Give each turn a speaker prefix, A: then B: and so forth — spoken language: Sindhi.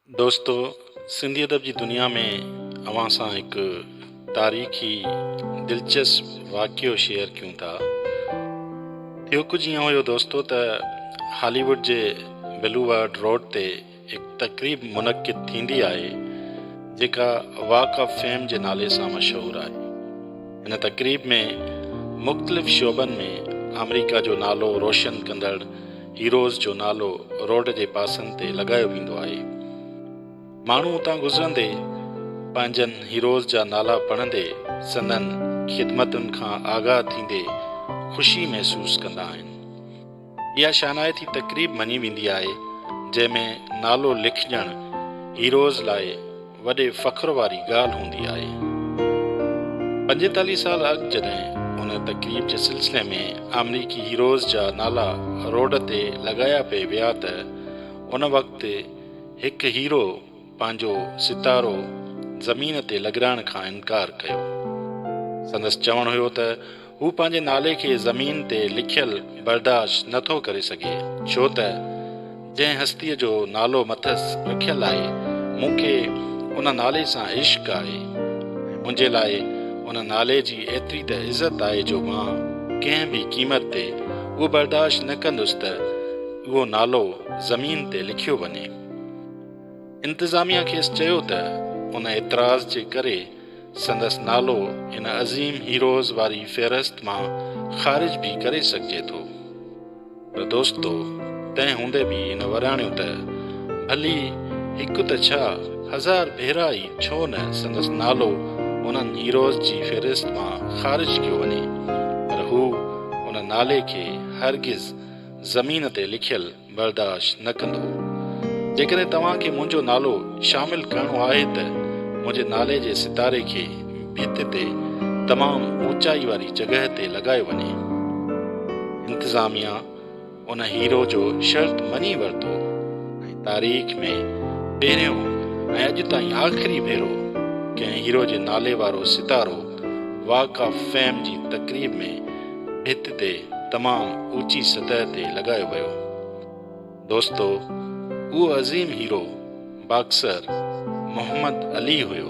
A: دوستو سنڌي ادب جي دنيا ۾ اوهان سان هڪ تاريخي دلچسپ واقعو شيئر ڪيون ٿا. ٿيو ڪجهه ائين هيو دوستو ته هالي ووڊ جي بلو ورڊ روڊ تي هڪ تقريب منعقد ٿيندي آهي جيڪا واڪ آف فيم جي نالي سان مشهور آهي. هن تقريب ۾ مختلف شعبن ۾ آمريڪا جو نالو روشن ڪندڙ هيروز جو نالو روڊ جي پاسن تي لڳايو ويندو آهي. ماڻهو اتان گذرندي پنهنجن هيروز جا نالا پڙهندي سندن خدمتن کان آگاهه ٿيندي خوشي محسوس ڪندا آهن. اها شانائتي تقريب مڃي ويندي آهي جنهن ۾ نالو لکجڻ هيروز لاء وڏي فخر واري ڳالهه هوندي آهي. 45 سال اڳ جڏهن ان تقريب جي سلسلي ۾ آمريڪي هيروز جا نالا روڊ تي لڳايا پئي ويا ته ان وقت هڪ هيرو پنهنجو ستارو زمين تي لڳرائڻ کان انڪار ڪيو. سندس چوڻ هيو ته هو پنهنجي نالي کي زمين تي لکيل برداشت نه ٿو ڪري سگهي، ڇو ته جنهن هستيء جو نالو مٿس رکيل آهي، مون کي ان نالي سان عشق آهي ۽ منهنجي لاء ان نالي جي ايتري ته عزت آهي جو مان ڪنهن به قيمت تي اهو برداشت نه ڪندس ته اهو نالو زمين تي لکيو وڃي. انتظاميا کيس چيو ته ان اعتراض جي ڪري سندس نالو ان عظيم هيروز واري فهرست مان خارج به ڪري سگهجي ٿو. پر دوستو تنهن هوندي به هن وراڻيو ته ڀلي هڪ ته ڇا هزار ڀيرا ئي ڇو نه سندس نالو انهن هيروز جي فهرست مان خارج ڪيو وڃي پر هو ان نالي کي هرگز زمين تي لکيل برداشت نه ڪندو. جيڪڏهن توهان کي منهنجو نالو شامل ڪرڻو آهي ته منهنجي نالي جي ستاري کي ڀت تي تمام اوچائي واري جڳهه تي لڳايو وڃي. انتظاميا ان هيرو جو شرط مڃي ورتو ۽ تاريخ ۾ پهريون ۽ اڄ تائين آخري ڀيرو ڪنهن هيرو جي نالي وارو ستارو واڪ آف فيم جي تقريب ۾ ڀت تي تمام اوچي سطح تي لڳايو ويو. دوستو اهو عظيم هيرو باڪسر محمد علي هيو.